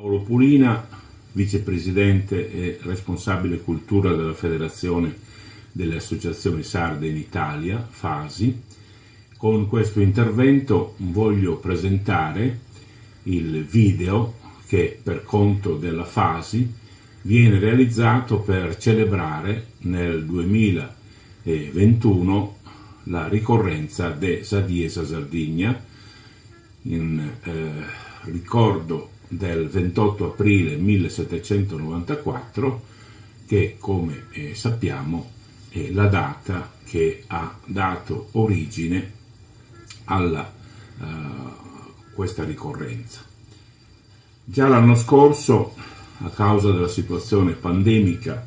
Paolo Pulina, vicepresidente e responsabile cultura della Federazione delle Associazioni Sarde in Italia, FASI. Con questo intervento voglio presentare il video che per conto della FASI viene realizzato per celebrare nel 2021 la ricorrenza de Sa Die 'e sa Sardigna, in ricordo del 28 aprile 1794 che, come sappiamo, è la data che ha dato origine alla questa ricorrenza. Già l'anno scorso, a causa della situazione pandemica,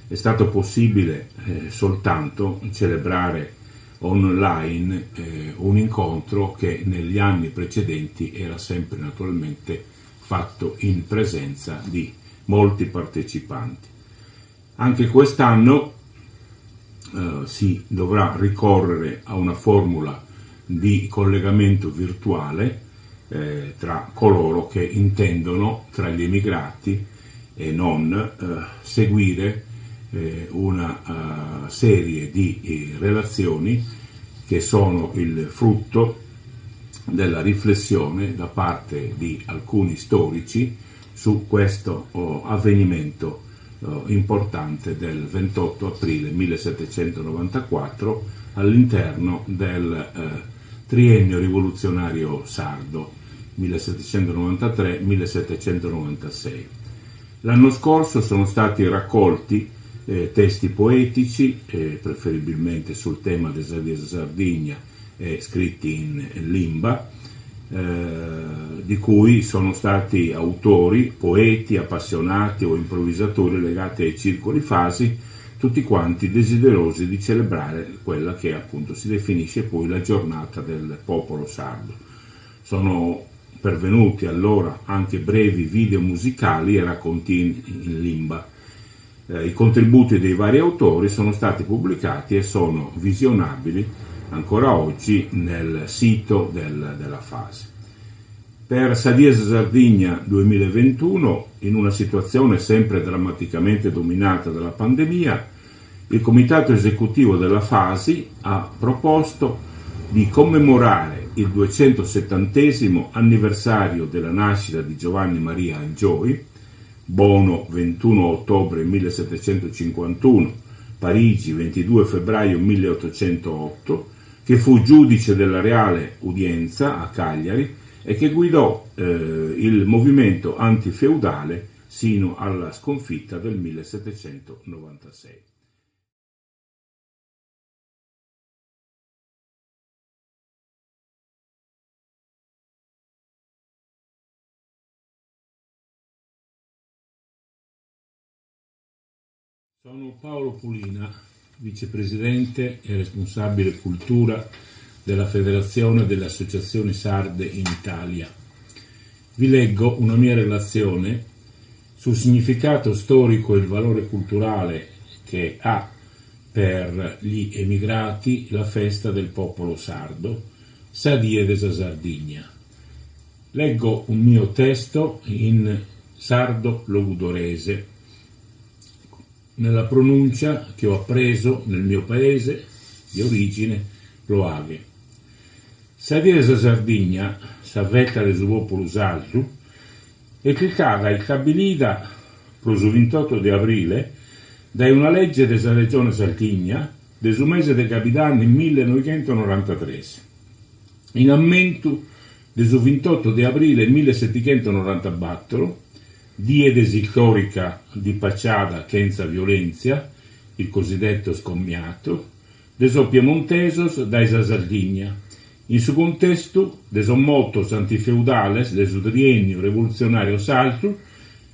è stato possibile soltanto celebrare online un incontro che negli anni precedenti era sempre naturalmente fatto in presenza di molti partecipanti. Anche quest'anno si dovrà ricorrere a una formula di collegamento virtuale tra coloro che intendono, tra gli emigrati e non, seguire una serie di relazioni che sono il frutto della riflessione da parte di alcuni storici su questo avvenimento importante del 28 aprile 1794 all'interno del triennio rivoluzionario sardo 1793-1796. L'anno scorso sono stati raccolti testi poetici, preferibilmente sul tema de Sa Die 'e sa Sardigna e scritti in limba, di cui sono stati autori poeti, appassionati o improvvisatori legati ai circoli Fasi, tutti quanti desiderosi di celebrare quella che appunto si definisce poi la giornata del popolo sardo. Sono pervenuti allora anche brevi video musicali e racconti in limba. I contributi dei vari autori sono stati pubblicati e sono visionabili ancora oggi nel sito del, della Fasi. Per Sa Die 'e sa Sardigna 2021, in una situazione sempre drammaticamente dominata dalla pandemia, il Comitato esecutivo della Fasi ha proposto di commemorare il 270 anniversario della nascita di Giovanni Maria Angioy, Bono 21 ottobre 1751, Parigi 22 febbraio 1808, che fu giudice della Reale Udienza a Cagliari e che guidò il movimento antifeudale sino alla sconfitta del 1796. Sono Paolo Pulina, vicepresidente e responsabile cultura della Federazione delle Associazioni Sarde in Italia. Vi leggo una mia relazione sul significato storico e il valore culturale che ha per gli emigrati la festa del popolo sardo, Sa Die de sa Sardigna. Leggo un mio testo in sardo logudorese, nella pronuncia che ho appreso nel mio paese di origine, Ploaghe. Sa Die de sa Sardigna, sa festa de su populu sardu, est istada istabilida pro su vintotto de abrile dae una legge de sa Regione Sardigna de su mese de cabidanni millenoighentonorantatres. In ammentu de su vintotto de abrile millesetichento-norantabattoro, die de s'istòrica dipaciada chentza violèntzia, il cosiddetto scommiato, de sos piemontesos dae sa Sardigna, in su cuntestu de sos motos antifeudales de su triènniu revolutzionàriu sardu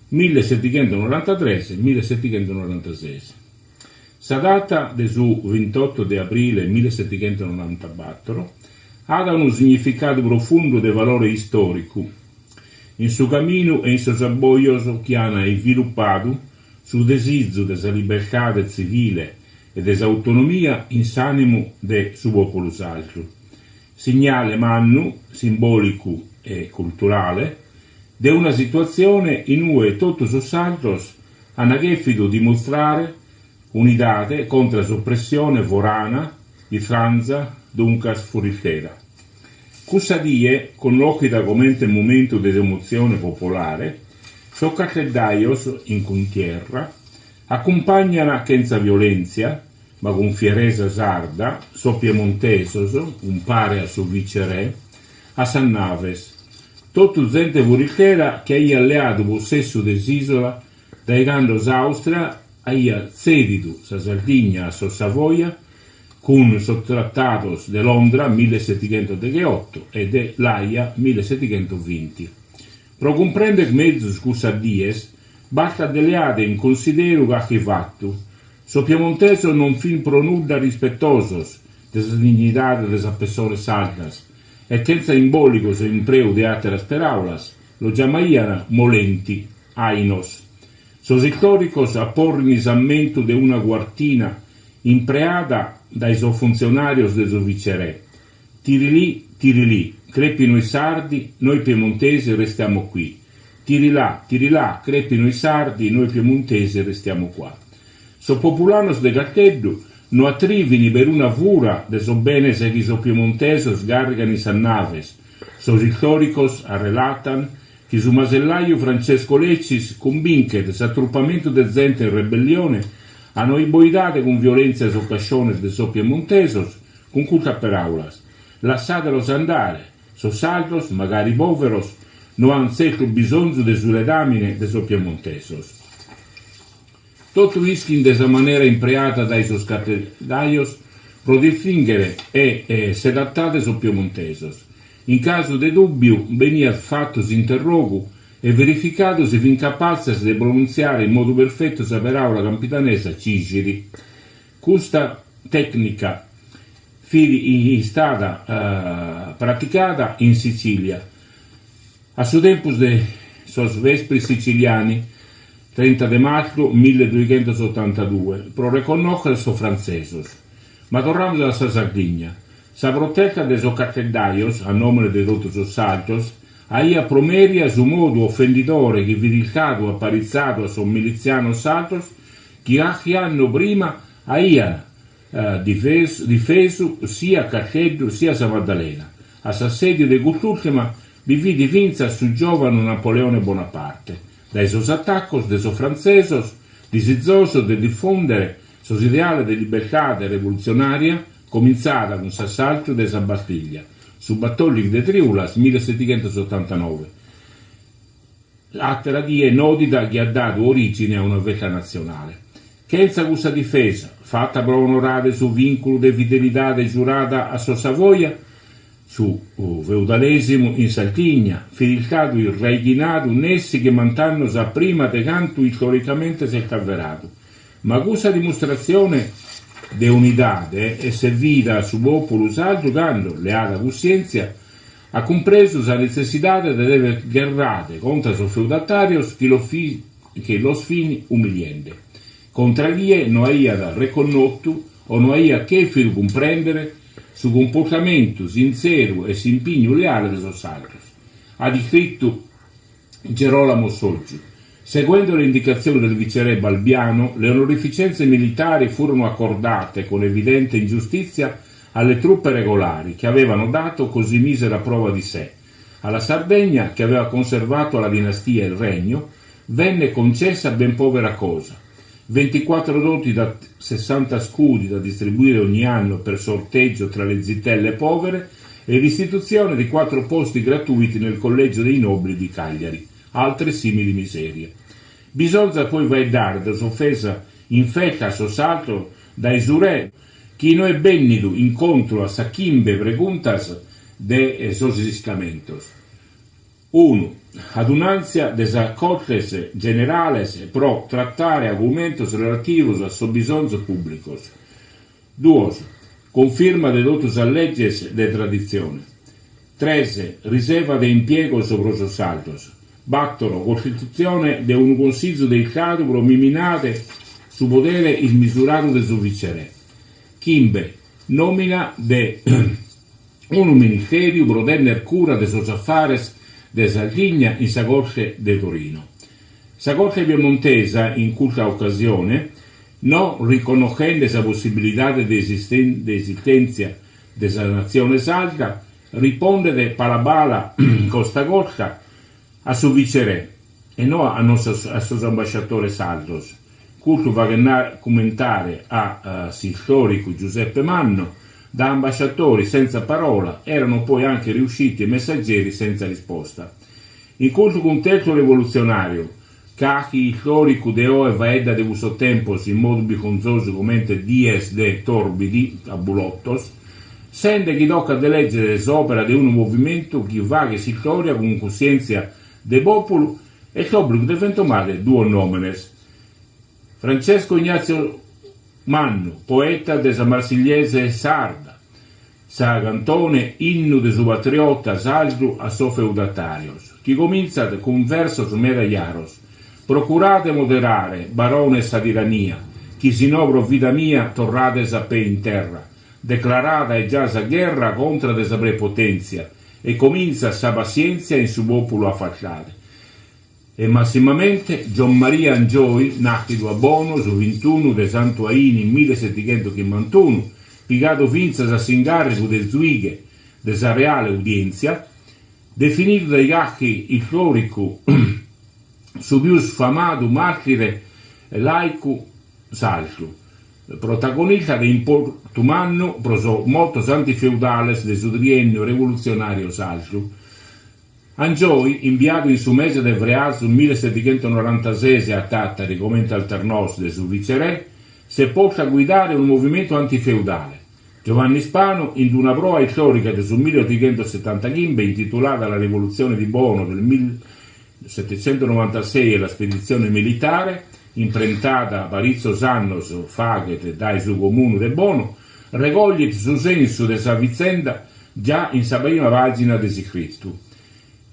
millesetichento-norantatres millesetichento-norantases. Sa data de su vintotto de abrile millesetichento-norantabattoro at unu significadu profundu de valore istòricu in su caminu e in sos abbojos chi an isvilupadu su desizu de sa libertade tzivile e de s'autonomia in s'ànimu de su pòpulu sardu. Signale mannu, simbòlicu e culturale. De una situatzione in ue totu sos sardos ant chèfidu dimustrare unidade contra s'opressione forana, istranza, duncas furistera. Cussa die, connòschida comente momentu de emotzione popolare, sos casteddajos, in cuntierra, acumpagnan chentza violèntzia, ma cun fieresa sarda, sos piemontesos, umpare a su vicerè, a sas naves. Totu zente furistera chi aiat leadu possessu de s'ìsola dae cando s'Àustria aiat tzèdidu sa Sardigna a sos Savoia cun sos tratados de Londra millesettighentosdegheoto e de L'Aia millesettighentosvinti. Pro cumprender mezus cussas dies, bastat de leare in consideru carchi fatu, sos piemontesos non fin pro nudda rispetosos de sa dignidade de sas pessones sardas e chentza imbòligos e impreu de àteras peràulas los giamaian molenti, àinos. Sos istòricos aporrin s'ammentu de una cuartina impreada dae sos funtzionàrios de su vicerè, Tirilì, tirilì, crepino i sardi, noi piemontesi restiamo qui. Tirilà, tirilà, crepino i sardi, noi piemontesi restiamo qua. Sos populanos de Casteddu no atrivin peruna fura de sos benes chi sos piemontesos garrigan in sas naves. Sos istòricos arrelatan chi su masellaju Francesco Lecis cumbinchet s'atrupamentu de zente in rebellione a no isboidare cun violèntzia sos casciones de sos piemontesos Cun custas peràulas, Lassadelos andare, sos sardos, magari pòveros, no ant tzertu bisonzu de su ledàmine de sos piemontesos. Totu ischin de sa manera impreada dae sos casteddajos pro distìnghere e sedatare sos piemontesos. In casu de dùbbiu beniat fatu s'interrogu e verificadu si fin capatzes de pronuntziare in modu perfetu sa peràula campidanesa cìxiri. Custa tècnica fit istada praticada in Sitzìlia a su tempus de sos Vespri Siciliani, trinta de martzu milleduighentosotantadue, pro reconnòchere sos frantzesos. Ma torramus a sa Sardigna. Sa protesta de sos casteddajos, a nòmene de totu sos sardos, aiat pro mèria su modu ofendidore chi fit istadu aparitzadu a sos militzianos sardos chi carchi annu prima aian difesu siat Casteddu siat sa Maddalena. A s'assèdiu de cust'ùrtima bi fit fintzas su giòvanu Napoleone Bonaparte, dae sos atacos de sos frantzesos disizosos de difùndere sos ideales de libertade revolutzionària comintzada cun s'assaltu de sa Bastiglia, su batòldighi de trìulas millesettighentosotantanoe. Àtera die nòdida chi at dadu orìgine a una festa natzionale. Chentza cussa difesa, fata pro onorare su vìnculu de fidelidade giurada a sos Savoia, su feudalèsimu in Sardigna fit istadu irraighinadu nessi chimbant'annos a prima de cantu istoricamente s'est averadu. Ma cussa dimustratzione de unidade est servida a su pòpulu sardu cando, leada cussièntzia, At cumpresu sa netzessidade de dever gherrare contra sos feudatàrios chi los chi los fin umiliende, contra chie no aiat reconnotu o no aiat chèfidu cumprèndere su cumportamentu sintzeru e s'impignu leale de sos sardos. At iscritu Gerolamo Sotgiu. Seguendo le indicazioni del viceré Balbiano, le onorificenze militari furono accordate, con evidente ingiustizia, alle truppe regolari, che avevano dato così misera prova di sé. Alla Sardegna, che aveva conservato alla dinastia il regno, venne concessa ben povera cosa. 24 doti da 60 scudi da distribuire ogni anno per sorteggio tra le zitelle povere e l'istituzione di quattro posti gratuiti nel collegio dei nobili di Cagliari. Altre simili miserie. Bisonzat poi faeddare de s'ofesa infeta a sos sardos dae su re, chi no est bennidu incontru a sas chimbe preguntas de sos Istamentos. Unu, adunàntzia de sas Cortes Generales pro tratare argumentos relativos a sos bisonzos pùblicos. Duos, cunfirma de totu sas leges de traditzione. Tres, riserva de impiegos pro sos sardos. Bàtoro, costitutzione de unu Consizu de Istadu pro miminare su podere ismisuradu de su vicerè. Chimbe, nòmina de unu ministèriu pro tenner cura de sos afares. de Sardigna in sa Corte de Torino. Sa Corte piemontesa in custa ocasione, no riconnoschende sa possibilidade de esistèntzia de sa natzione sarda, rispondet pala pala, costa costa, a su vicerè e no a sos ambasciatores sardos. Custu faghet cummentare a s'istòricu Giuseppe Manno, Da ambasciatori senza parola erano poi anche riusciti messaggeri senza risposta. In custu cuntestu revolutzionàriu, Carchi istòricu de oe faeddat de cussos tempos in modu birgonzosu comente dies de torbidi abbolotos, sende chi tocat de lègere s'òpera de unu movimentu chi faghet s'istòria cun cussièntzia de pòpulu, est òbligu de fentomare duos nòmenes, Francesco Ignazio Mannu, poeta de sa Marsigliese sarda, Sa cantone Innu de su patriota sardu a sos feudatàrios, chi comintzat cun versos meda jaros, Procurade moderare, barones sa tirania, chi si no pro vida mia torrades a pê in terra. Declarada est già sa gherra contra de sa prepotèntzia e comintzat sa passièntzia in su pòpulu a fasciare. E massimamente Giommaria Angioy, nàschidu a Bono su vintunu de Santu Aini millisettighentochimbantunu, pigadu fintzas a s'ingàrrigu de zuighe de sa Reale Udièntzia, definidu dae carchi istòricu su pius famadu màrtire làicu sardu, protagonista de importu mannu pro sos motos antifeudales de su triènniu revolutzionàriu sardu. Angioy, imbiadu in su mese de frearzu millisettighentonorantases a Tàtari comente alternòs de su vicerè, s'est postu a guidare unu movimentu antifeudale. Giovanni Spano, in una proa istòrica de su milliottighentosetantachimbe intitulada La rivoluzione di Bono del 1796 e la spedizione militare, imprentada paritzos annos faghet dae su Comunu de Bono, regoglit su sensu de sa vitzenda già in sa prima pàgina de s'iscritu.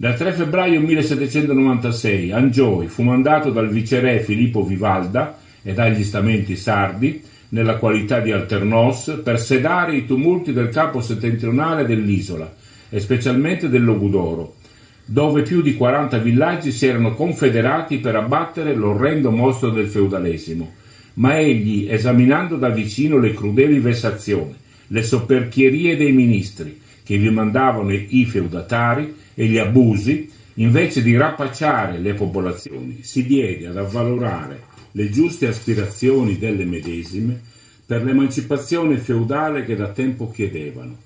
Dal 3 febbraio 1796 Angioy fu mandato dal viceré Filippo Vivalda e dagli Stamenti sardi, nella qualità di alternòs, per sedare i tumulti del capo settentrionale dell'isola e specialmente del Logudoro, dove più di 40 villaggi si erano confederati per abbattere l'orrendo mostro del feudalesimo. Ma egli, esaminando da vicino le crudeli vessazioni, le soperchierie dei ministri, che vi mandavano i feudatari, e gli abusi, invece di rapacciare le popolazioni, si diede ad avvalorare le giuste aspirazioni delle medesime per l'emancipazione feudale che da tempo chiedevano.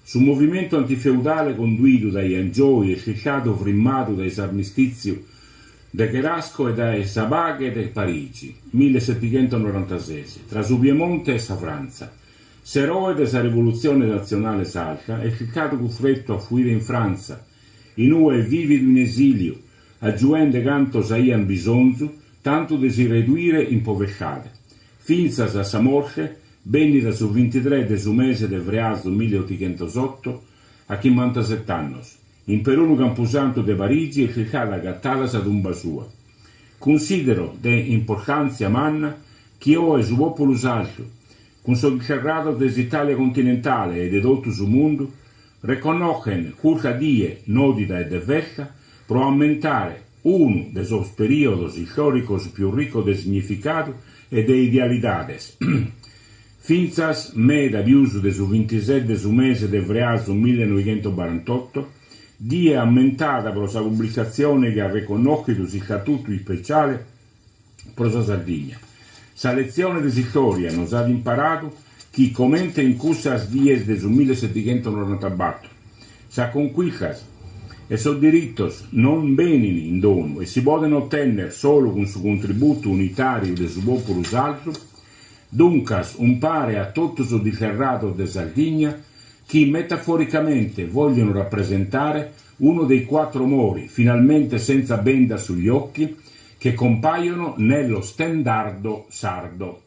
Su movimentu antifeudale conduidu dae Angioy est istadu frimmadu dae s'armistìtziu de Cherasco e dae sa paghe de Parigi, millisettighentonorantases, tra su Piemonte e sa Frantza. S'eroe de sa Rivolutzione Natzionale Sarda est istadu custretu a fuire in Frantza, in ue est vìvidu in esìliu, agiuende cantos aiant bisonzu, tantu de si reduire in povertade. Fintzas a sa morte, bènnida su vintitres de su mese de frearzu milliottighentosoto, a chimbantaset'annos, in perunu campusantu de Parigi est istada agatada sa tumba sua. Cunsìdero de importàntzia manna chi oe su pòpulu sardu, cun sos disterrados de s'Itàlia continentale e de totu su mundu, reconnochen custa die nòdida e de festa pro ammentare unu de sos perìodos istòricos pius ricos de significadu e de idealidades, fintzas meda pius de su vintises de su mese de frearzu millenoighentobarantotto, die ammentada pro sa publicatzione chi at reconnòchidu s'Istatutu Ispeciale pro sa Sardigna. Sa letzione de s'istòria nos at imparadu chi, comente in cussas dies de su millisettighentonorantabattor, sas conquistas e sos diritos non benin in donu e si poden otenner solu cun su contributu unitàriu de su pòpulu sardu, duncas umpare a totu sos disterrados de Sardigna chi metaforicamente vogliono rappresentare uno dei quattro mori finalmente senza benda sugli occhi che compaiono nello stendardo sardo.